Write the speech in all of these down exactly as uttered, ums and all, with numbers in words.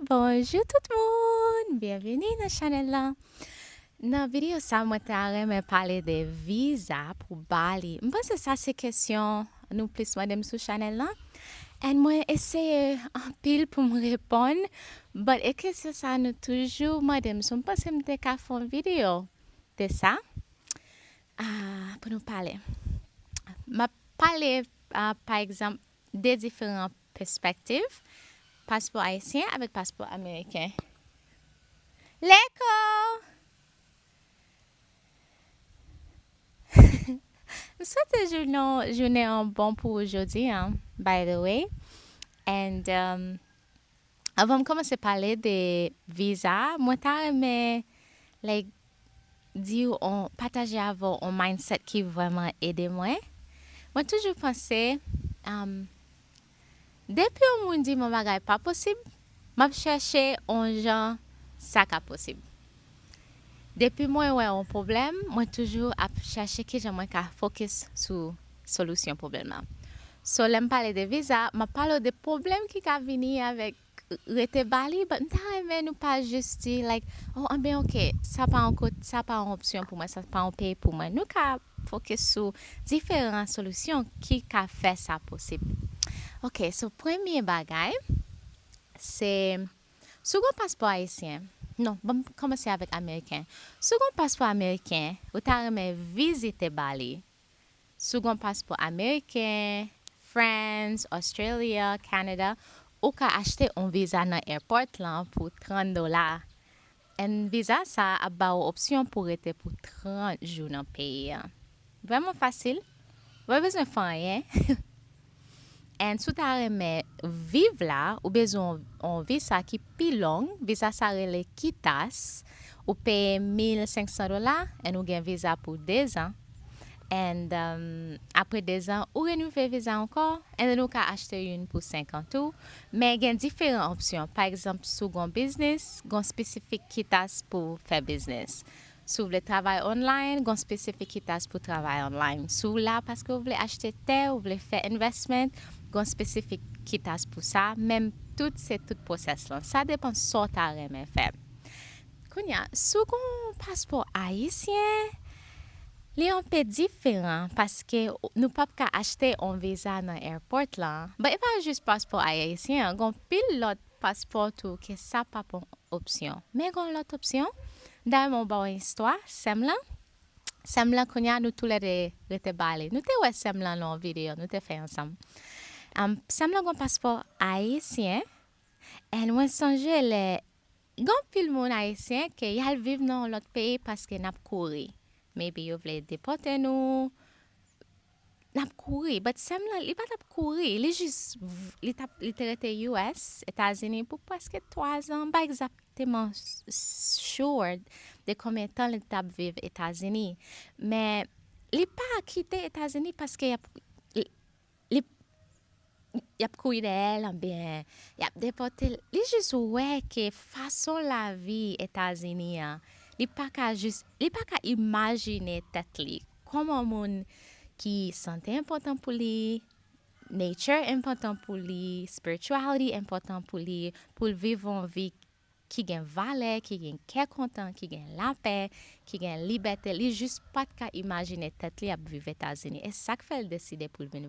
Bonjou tout moun! Byenvini nan chanèl lan. Nan videyo sa, mwen ta renmen pale de viza pou Bali. M panse sa se kesyon nou plis mande m sou chanèl lan. And mwen eseye anpil pou m reponn, but e kesyon sa nou toujou mande m. So m panse m te ka fè yon videyo de sa, ah, pou nou pale. M ap pale, ah, pa egzanp, de diferan pèspektiv, paspò ayisyen avèk paspò ameriken. Leko! M swete jounen, jounen an bon pou ou jodi an, by the way. And, um, avan m kòmanse pale de viza, mwen ta renmen, like, di w on, pataje avè w on mindset ki vrèman ede mwen. Mwen toujou panse, um, depi yon moun di m yon bagay pa posib, m ap chèche on jan sa ka posib. Depi mwen wè yon pwoblèm, mwen toujou ap chèche kijan mwen ka fokis sou solisyon pwoblèm nan. So, lè m pale de viza, m ap pale w de pwoblèm ki ka vini avèk rete Bali, but m ta renmen nou pa jis di, like, oh, anben, ok, sa pa yon kot-, sa pa yon opsyon pou mwen, sa pa yon peyi pou mwen. Nou ka fokis sou diferan solisyon ki ka fè sa posib. Ok, so premye bagay, se, si w gen paspò ayisyen, non, ban m kòmanse avèk ameriken. Si w gen paspò ameriken, ou ta renmen vizite Bali, si w gen paspò ameriken, France, Australia, Canada, ou ka achte yon viza nan airport lan pou trant dola. And viza sa ap ba w opsyon pou rete pou trant jou nan peyi a. Vrèman fasil. Ou pa bezwen fè anyen. And si w ta renmen viv la, ou bezwen yon, yon viza ki pi long. Viza sa rele KITAS. Ou peye mil senk san dola, and ou gen viza pou dezan. And, um, apre dezan, ou renouvle viza ankò, and then ou ka achte youn pou senkant tou. Men gen diferan opsyon. Pa egzanp, si w gen yon biznis, gen yon espesifik KITAS pou fè biznis. Si w vle travay online, gen yon espesifik KITAS pou travay online. Si w la paske w vle achte tè, w vle fè investment, gen yon espesifik KITAS pou sa. Men tout, se tout pwosès lan. Sa depann sa w ta renmen fè. Kounye a, si w gen yon paspò ayisyen, li yon pe diferan paske nou p ap ka achte yon viza nan airport lan. But e pa jis paspò ayisyen an, gen yon pil lòt paspò tou ke sa p ap yon opsyon. Men gen yon lòt opsyon. Dayè, mwen ba w yon istwa, sè m lan. Sè m lan, kounye a, nou toulède rete Bali. Nou te wè sè m lan nan yon videyo, nou te fè ansanm. Um, sè m lan gen yon paspò ayisyen, and mwen sonje lè gen anpil moun ayisyen ke y al viv nan yon lòt peyi paske n ap kouri. Maybe yo vle depòte nou, n ap kouri. But sè m lan, li pa t ap kouri. Li jis, v-, li t ap, li te rete U S, Etazini, pou prèske twa zan. M pa egzakteman s-, s-, sure de konbyen tan li t ap viv Etazini. Men li pa kite Etazini paske y ap, li, li, y ap kouri dèyè l, oubyen y ap depòte l. Li jis wè ke fason lavi Etazini an, li pa ka jis, li pa ka imajine tèt li kòman moun ki sante enpòtan pou li, nature enpòtan pou li, spirituality enpòtan pou li, pou l viv yon vi ki gen valè, ki gen kè kontan, ki gen lapè, ki gen libète. Li jis pa t ka imajine tèt li ap viv Etazini. E sa k fè l deside pou l vin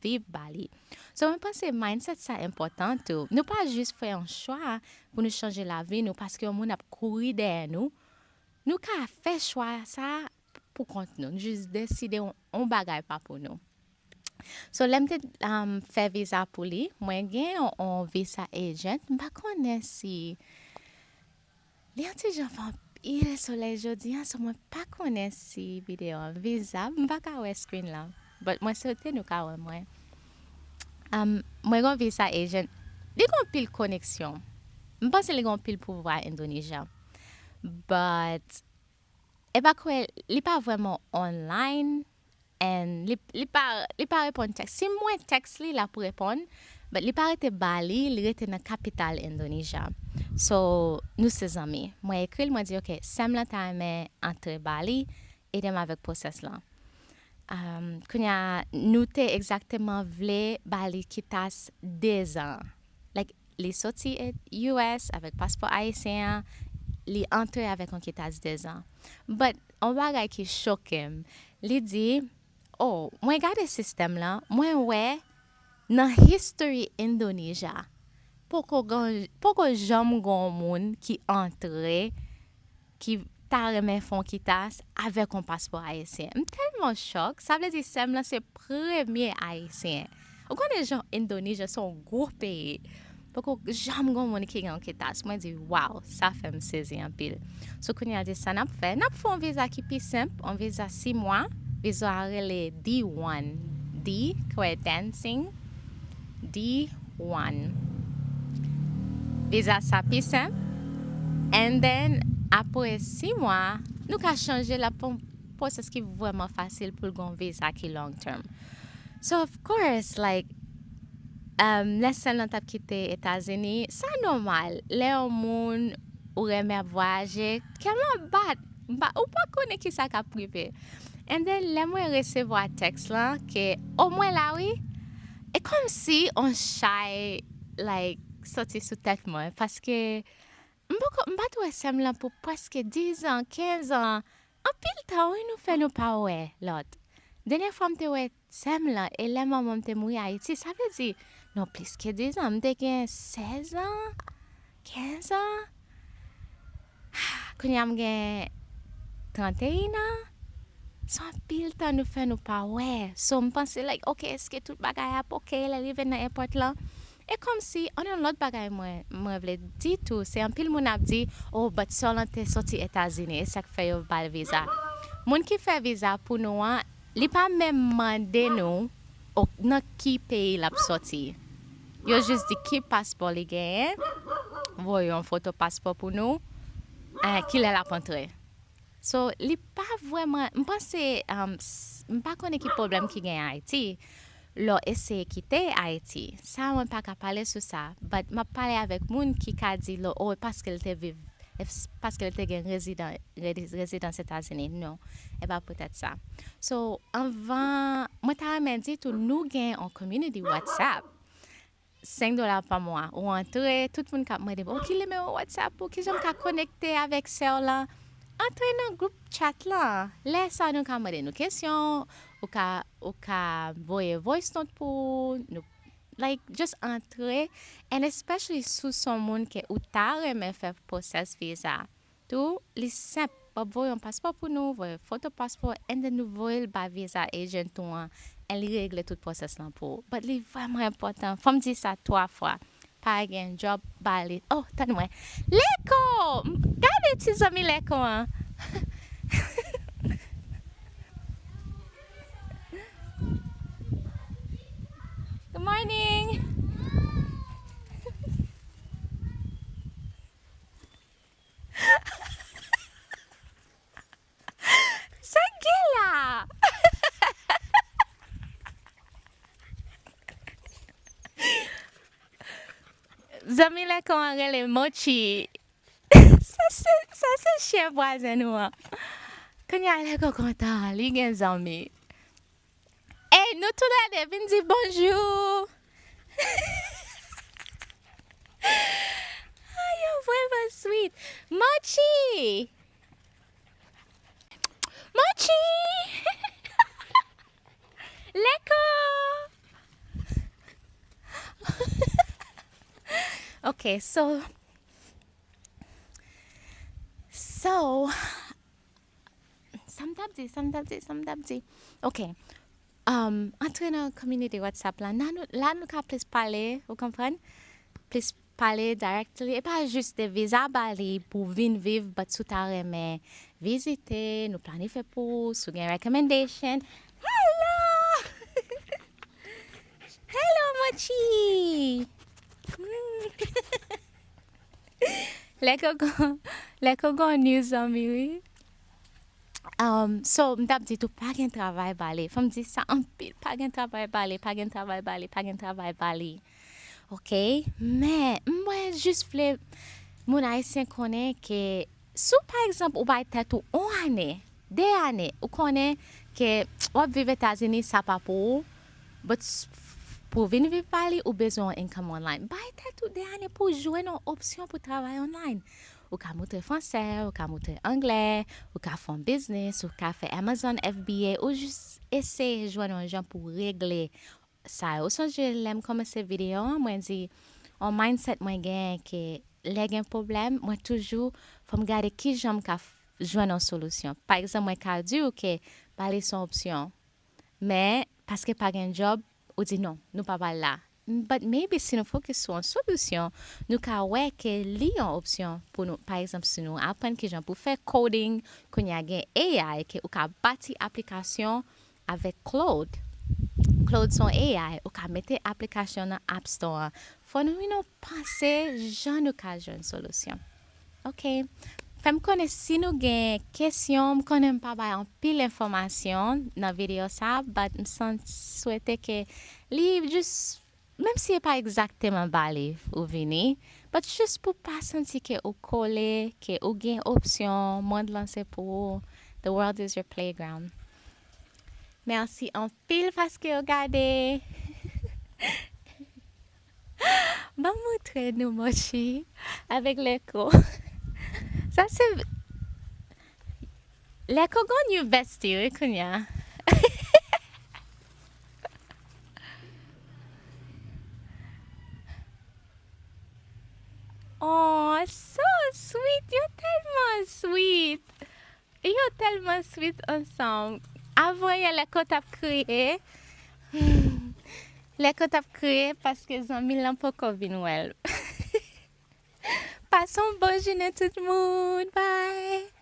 viv Bali. So, mwen panse mindset sa enpòtan tou. Nou pa jis fè yon chwa pou nou chanje lavi nou paske yon moun ap kouri dèyè nou. Nou ka fè chwa sa pou kont nou. Nou jis deside yon, yon bagay pa pou nou. So, lè m te, um, fè viza pou li, mwen gen yon, yon visa agent. M pa konnen si li yon ti jan fè anpil solèy jodi an, so mwen pa konnen si videyo an vizab. M pa ka wè screen lan. But mwen swete nou ka wè mwen. Um, mwen gen yon visa agent. Li gen anpil koneksyon. M panse li gen anpil pouvwa Endonezya. But e pa kwè, li pa vrèman online, and li, li pa, li pa reponn tèks. Si m voye tèks li, l ap reponn, but li pa rete Bali, li rete nan kapital Endonezya. So, nou se zanmi. Mwen ekri l, mwen di, "Ok, sè m lan ta renmen antre Bali, ede m avèk pwosès lan." Um, kounye a, nou te egzakteman vle ba li KITAS dezan. Like, Li soti U S avèk paspò ayisyen an, li antre avèk yon kitas dezan. But yon bagay ki choke m, li di, oh, mwen gade sistèm lan, mwen wè nan history Indonesia, poko, poko janm gen yon moun ki antre ki ta renmen fè yon kitas avèk yon paspò ayisyen. M tèlman chòk, sa vle di sè m lan se premye ayisyen. Ou konnen jan Indonesia se yon gwo peyi. Poko janm gen yon moun ki gen yon kitas. Mwen di, wow, sa fè m sezi anpil. So, kounye a di sa n ap fè. N ap fè yon viza ki pi senp, yon viza sis mwa. Viza a rele D one. D, kwè dancing. D one. Viza sa pi senp. And then, apre sis mwa, nou ka chanje l ap yon pwosès ki vrèman fasil pou l gen yon viza ki long term. So, of course, like, um, lè sè m lan t ap kite Etazini, sa nòmal. Lè yon moun ou renmen ap vwayaje, kè m lan bat. M pa, ou pa konnen ki sa k ap rive. And then, lè mwen resevwa tèks lan, ke, o mwen la wi, e kòmsi on chay, like, soti sou tèt mwen. Paske, m poko, m pa t wè sè m lan pou prèske dizan, kenz an. Anpil tan, wi, nou fè nou pa wè lòt. Dènyè fwa m te wè sè m lan, e lè manman m te mouri Ayiti, sa vle di, non, plis ke dizan, m te gen sèz an, kenz an. Kounye a m gen tranteyen an. Se anpil tan nou fè nou pa wè. So, m panse, like, ok, èske tout bagay ap ok lè rive nan èpòt lan? E kòmsi, ann yon lòt bagay mwen, mwen vle di tou, se anpil moun ap di, oh, but sè w lan te soti Etazini, e sa k fè yo ba l viza. Moun ki fè viza pou nou an, li pa menm mande nou o- nan ki peyi l ap soti. Yo jis di ki paspò li genyen, voye yon foto paspò pou nou, eh, kilè l ap antre. So, li pa vrèman, m panse, um, s- m pa konnen ki pwoblèm ki gen Ayiti, lè w eseye kite Ayiti. Sa, mwen pa ka pale sou sa, but m ap pale avèk moun ki ka di lè, oh, paske l te viv, e s- paske l te gen rezidan, redi- rezidans Etazini. Non, e pa poutèt sa. So, anvan, mwen ta renmen di tou, nou gen yon community WhatsApp. Senk dola pa mwa. Ou antre, tout moun k ap mande, oh, ki nimewo WhatsApp ou, kijan m ka konekte avèk sè w lan? Antre nan gwoup chat lan. Lè sa, nou ka mande nou kesyon, ou ka, ou ka voye voice note pou nou, like, just antre, and especially si w se yon moun ke ou ta renmen fè pwosès viza. Tou, li senp. W ap voye yon paspò pou nou, voye foto paspò, and then nou voye l ba visa agent ou an, and li regle tout pwosès lan pou ou. But li vrèman enpòtan. Fò m di sa twa fwa. Pa gen djòb, ba li. Oh, tann mwen. Leko! M- Gade ti zanmi Leko an. Good morning. Sa k gen la? Zanmi Leko an rele Mochi. Sa se, sa se chen vwazen nou an. Kounye a Leko kontan, li gen zanmi. Ey, nou toulède, vin di bonjou. Ay, yo vrèman sweet. Mochi! Mochi! Leko! Ok, so, so, sa m t ap di, sa m t ap di, sa m t ap di. Ok. Um, antre nan community WhatsApp la. La nou, la nou ka plis pale, ou konprann? Plis pale directly. E pa jis de viza ba li pou vin viv, but si w ta renmen vizite, nou planifye pou ou, si w gen recommendation. Hello! Hello, Mochi! Lè koko, lè koko new zanmi, wi. Um, so, m t ap di tou, pa gen travay ba li. Fò m di sa anpil, pa gen travay ba li, pa gen travay ba li, pa gen travay ba li. Ok? Men, m wè jis vle moun ayisyen konnen ke si w, pa egzanp, ou bay tèt ou yon ane, de ane, ou konnen ke w ap viv Etazini, sa pa pou ou, but s- Pou w vin viv Bali, ou bezwen yon income online. Bay tèt ou de ane pou w jwenn yon opsyon pou travay online. Ou ka moutre fransè, ou ka moutre anglè, ou ka fè yon biznis, ou ka fè Amazon F B A, ou jis eseye jwenn yon jan pou w regle sa yo. Ou sonje lè m kòmanse videyo an, mwen di, yon mindset mwen genyen ke lè gen pwoblèm, mwen toujou, fò m gade ki jan m ka f- jwenn yon solisyon. Pa egzanp, mwen ka di w ke Bali se yon opsyon. Men, paske pa gen djòb, ou di non, nou pa pral la. But maybe si nou fokis sou yon solisyon, nou ka wè ke li yon opsyon pou nou. Pa egzanp, si nou aprann kijan pou fè coding, kounye a gen A I ke ou ka bati aplikasyon avèk Claude. Claude se yon A I, ou ka mete aplikasyon nan App Store an. Fò nou vin nou panse jan nou ka jwenn solisyon. Ok. Fè m konnen si nou gen kesyon, m konnen m pa bay anpil enfòmasyon nan videyo sa, but m san- swete ke li jis, menm si e pa egzakteman Bali ou vini, but jis pou pa santi ke ou kole, ke ou gen opsyon, mond lan se pou ou, the world is your playground. Mèsi anpil paske w gade. Ban m montre nou Mochi avèk Leko. Sa se Leko gon yon bestie wi kounye a. Oh, so sweet. Yo tèlman sweet. Yo tèlman sweet ansanm. Avan yè Leko t ap kriye. Leko t ap kriye paske zanmi l lan poko vin wè l. Pase yon bon jounen tout moun. Bye.